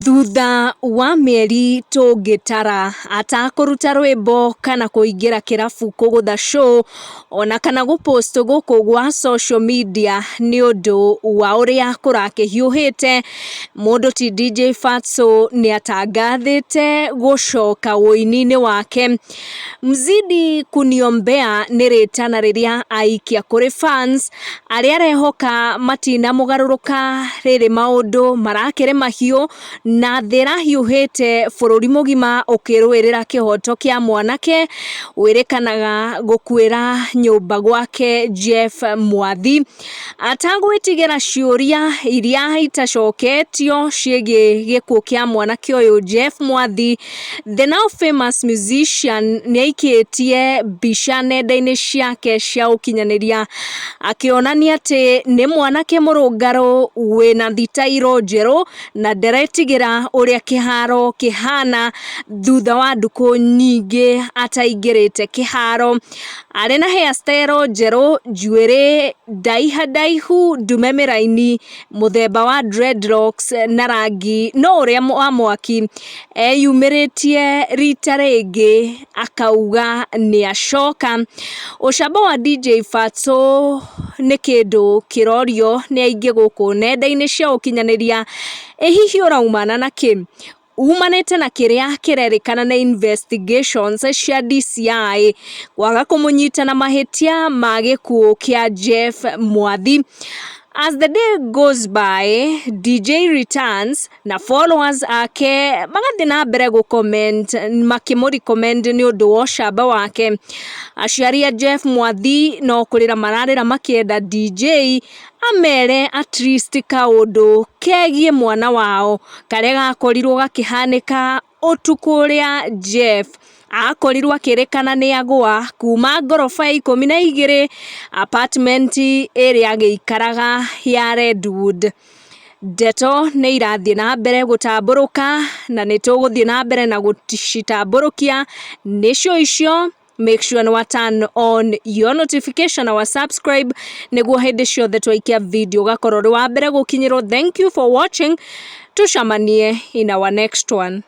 Thutha wa mĩeri tũngĩtara atakũruta rwĩmbo kana kũingĩra kĩrabu kũgũtha show ona kana gũ post gũkũ gwa social media nĩ ũndũ wa ũrĩa kũrakĩhiũhĩte, mũndũ ti DJ Fatxo nĩ atangathĩte gũcoka ũini-inĩ wake. Mzidi kuniombea nĩ rĩtana rĩrĩa aikia kũrĩ fans arĩa arehoka matinamũgarũrũka rĩrĩ maũndũ marakĩrĩ mahiũ na thĩ ĩrahiũhĩte bũrũri mũgima ũkĩrũĩrĩra kĩhoto kĩa mwanake wĩrĩkanaga gũkuĩra nyũmba gwake Jeff Mwathi. Atagwĩtigĩra ciũria iria itacoketio ciĩgiĩ gĩkuũ kĩa mwanake ũyũ Jeff Mwathi, the now famous musician nĩ aikĩtie mbica nenda-inĩ ciake cia ũkinyanĩria akĩonania atĩ nĩ mwanake mũrũngarũ wĩna thitairũ njerũ na nderetigĩra ũrĩa kĩharo kĩhana thutha wa ndukũ nyingĩ ataingĩrĩte kĩharo. Arĩ na hairstyle njerũ, njuĩrĩ ndaiha ndaihu, ndume mĩraini, mũthemba wa dreadlocks na rangi no ũrĩa wa mwaki, eyumĩrĩtie rita rĩngĩ akauga nĩ acoka. Ũcamba wa DJ Fatxo nĩ kĩndũ kĩrorio nĩ aingĩ gũkũ nenda-inĩ cia ũkinyanĩria, ĩ hihi ũraumana na kĩ? Umanĩte na kĩrĩa kĩrerĩkana nĩ investigations cia DCI kwaga kũmũnyita na mahĩtia ma gĩkuũ kĩa Jeff Mwathi. As the day goes by, DJ returns na followers ake magathiĩ na mbere gũ comment makĩmũ recommend nĩ ũndũ wa ũcamba wake. Aciari a Jeff Mwathi no kũrĩra mararĩra makĩenda DJ amere at least kaũndũ kegiĩ mwana wao karĩa gakorirwo gakĩhanĩka ũtukũ ũrĩa Jeff akorirwo akĩrĩkana nĩ agũa kuma ngoroba ya 12 apartment ĩrĩa agĩikaraga ya Redwood. Ndeto nĩ irathiĩ na mbere gũtambũrũka na nĩ tũgũthiĩ na mbere na gũcitambũrũkia nĩcio icio. Make sure nĩ wa turn on your notification na wa subscribe nĩguo hĩndĩ ciothe twaikia video ũgakorwo ũrĩ wa mbere gũkinyĩrwo. Thank you for watching, tucamanie in our next one.